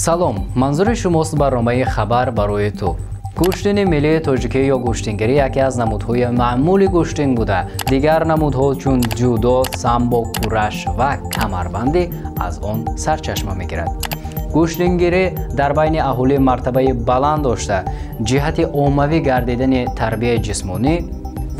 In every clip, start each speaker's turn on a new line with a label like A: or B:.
A: Салом, манзури шумост барномаи «Хабар барои ту». Гӯштини миллии тоҷикӣ ё гӯштингирӣ яке аз намудҳои маъмули гӯштин буда, дигар намудҳо чун ҷудо, самбо, кураш ва камарбандӣ аз он сарчашма мегирад. Гӯштингирӣ дар байни аҳолӣ мартабаи баланд дошта, ҷиҳати оммавӣ гардидани тарбияи ҷисмонӣ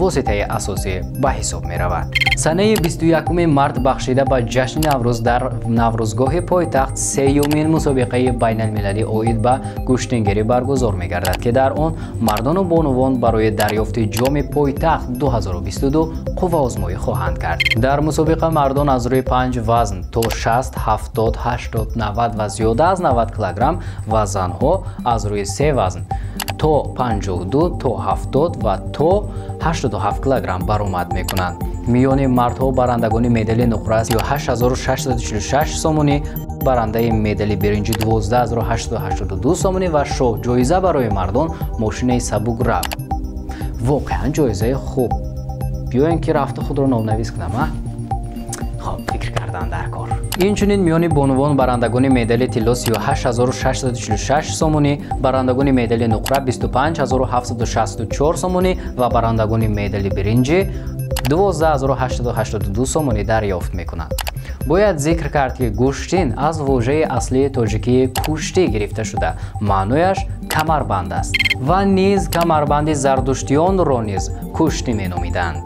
A: воситаи асосӣ ба ҳисоб меравад. Санаи 21 март бахшида ба ҷашни Наврӯз дар Наврӯзгоҳи пойтахт сеюмин мусобиқаи байналмилалӣ оид ба гӯштингирӣ баргузор мегардад, ки дар он мардону бонувон барои дарёфти ҷоми пойтахт 2022 қувваозмоӣ хоҳанд кард. Дар мусобиқа мардон аз рӯи 5 вазн то 60, 70, 80, 90 ва зиёда аз 90 килограмм ва занҳо аз рӯи 3 вазн то 52, то 70 ва то 87 килограмм баромад мекунанд. Миёни мардҳо барандагони медали нуқра 38646 сомонӣ, барандаи медали биринҷӣ 12882 сомонӣ ва шоҳ ҷоиза барои мардон мошинаи сабук рав. Воқеан ҷоизаи хуб. Биёем, ки рафта худро номнавис кунам, а? Хоб, фикр кардан дар кор. Инчунин миёни бонувон барандагони медали тилло 38646 сомонӣ, барандагони медали нуқра 25764 сомонӣ ва барандагони медали биринҷӣ 12882 сомонӣ дарёфт мекунанд. Бояд зикр кард, ки гӯштин аз вожаи аслии тоҷикии куштӣ гирифта шуда, маънояш камарбанд аст ва низ камарбанди зардуштиёнро низ куштӣ меномиданд.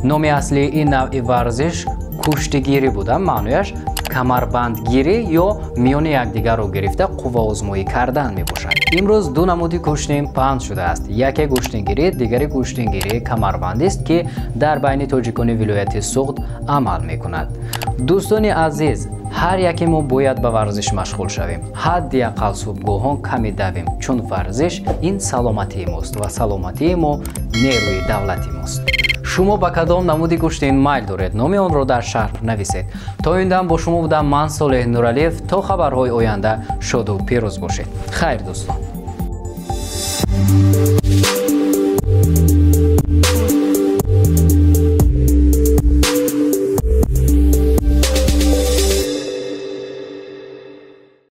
A: Номи аслии ин навъи варзиш куштигирӣ буда, маънояш камарбандгирӣ ё миёни якдигарро гирифта қувваозмоӣ кардан мебошад. Имрӯз ду намуди гӯштин паҳн шудааст: яке гӯштингирӣ, дигари гӯштингирии камарбандист, ки дар байни тоҷикони вилояти Суғд амал мекунад. Дӯстони азиз, ҳар яке мо бояд ба варзиш машғул шавем, ҳадди ақал субҳгоҳон каме давем, чун варзиш ин саломатии мост ва саломатии мо нерӯи давлати мост. Шумо ба кадом намуди гӯштин майл доред? Номи онро дар шарҳ нависед. То ин дам бо шумо будам ман, Солеҳ Нуралиев. То хабарҳои оянда шоду пирӯз бошед. Хайр, дӯстон.